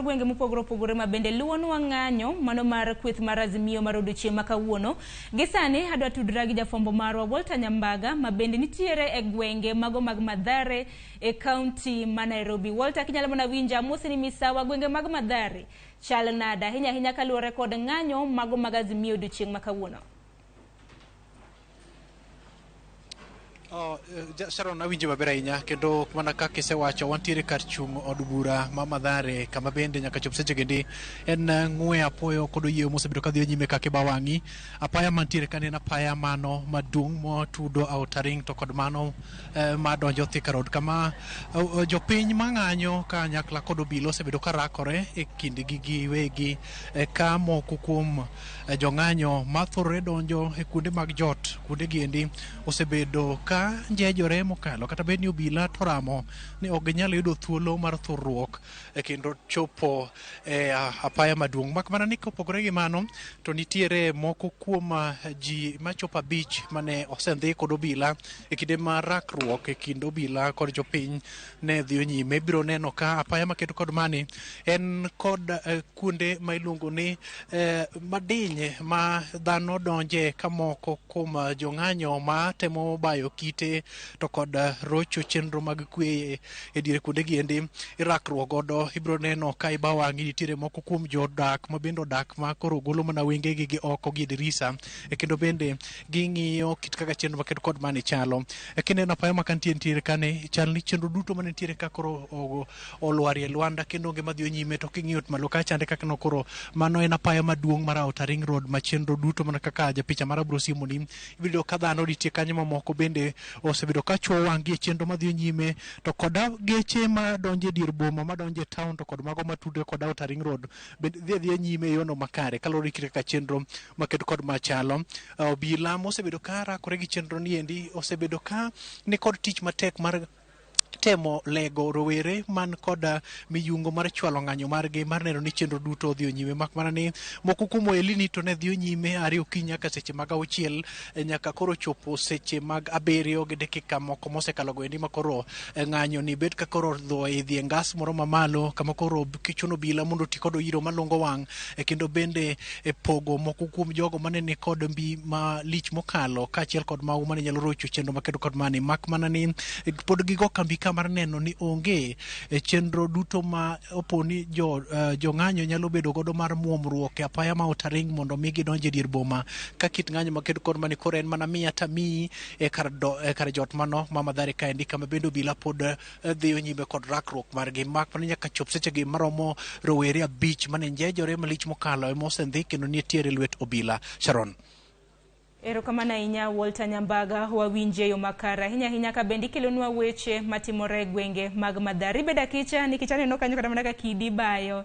kor gwenge mopogore opogore ma bende luwonwa ng'anyo mano mar kweth mar Azimio mar odiochieng' ma kawuono. Gi sani adwa tudra gi jafwambo marwa Walter Nyambaga ma bende nitiere e gwenge mago mag Mathare e kaunti ma Nairobi. Walter, kinyalo mana winja, amosi ni misawa gwenge mag Mathare chal nade ahinya ahinya kaluwore kod ng'anyo mago mag Azimio odiochieng' ma kawuono? Oh, Sharon, awinjo maber ahinya kendo mana kaka isewacho wantiere kar chung' od bura ma Mathare kama bende nyaka chop seche gendi en ng'we apoyo kod oyieyo mosebedo kadhi nyime kaka iba wang'i. Apaya mantiere ka en apaya mano maduong' motudo Outer Ring to kod mano madonjo Thika Road kama jopiny mang'anyo kanyakla kod obila osebedo ka rakore e kindgi giwegi ka moko kuom jong'anyo mathorore donjo e kuonde mag jot kuonde giendi osebedo ka njejore mokalo kata bed ni obila to ramo ni ok ginyal yudo thuolo mar thurruok kendo chopo e apaya maduong'. Mak mana ni kopogore gi mano to nitiere moko kuom ji machopo 5 mane osendhi kod obila e kinde ma rakruok e kind obila kod jopiny ne dhiyo nyime. Ibiro neno ka apaya maketo kod mani en kod kuonde ma iluongo ni madiny ma dhano donje ka moko kuom jong'anyo ma temo bayo kite to kod rocho chenro mag kwe e diere kuonde giendi irakruok godo. Ibiro neno ka iba wang'i nitiere moko kuom jodak ma bende odak ma koro golo mana wengegi gi oko gi e dirisa kendo bende ging'iyo kit kaka chenro maketo kod mani chalo. Kineno apaya ma kantie nitiere kane chal ni chenro duto mane nitiere ka koro olwarie lwanda kendo onge madhi nyime. To king'iyo malo kacha kaka no koro mano en apaya maduong' mar Outer Ring Road ma chenro duto mana kaka japicha mara biro siemoni ibiro yudo ka dhano nitie kanyo mamoko bende osebedo ka chuo wang'gi e chenro madhi nyime to koda geche madonjo e dier boma madonjo e town to kod mago matudre kod Outer Ring Road bende dhi adhiya nyime e yono makare kaluwore gi kaka chenro maketo kod machalo. Obila mosebedo ka rakore gi chenro ni endi osebedo ka nikod tich matek mar temo lego rowere man kod miyungo mar chwalo ng'anyo margi mar neno ni chenro duto odhi nyime, mak mana ni moko kuom ohelni to ne dhi nyime are okinyi nyaka seche mag 6 nyaka koro chopo seche mag 7 gi dakika moko mosekalo goendi ma koro ng'anyo ni bet ka koro idhi e ngas moro mamalo kama koro kichuno obila mondo oti kod oiro malungo wang' kendo bende pogo moko kuom jogo mane ni kod mbi malich mokalo kaachiel kod mago mane nyalo rocho chenro makedo kod mani, mak mana ni pod gigo kambi ka mar neno ni onge chenro duto ma opo ni jong'anyo nyalo bedo godo mar muomruok e apaya ma Outer Ring mondo mi gidonj e dier boma ka kit ng'anyo makedo kod mani koro en mana miya tamiyi e kar jot mano ma Mathare kaendi kama bende obila pod dhiyo nyime kod rakruok margi, mak mana nyaka chop sechegi maromo rowere 5 mane njejore malich mokalo ema osendhi kendo nitiere lwet obila. Sharon. Erokamano ahinya Walter Nyambaga, wawinje yo makare ahinya ahinya ka bende ikelonwa weche matimore e gwenge mag Mathare. Ibedo akicha nikech aneno kanyo kata mana ka kidi bayo.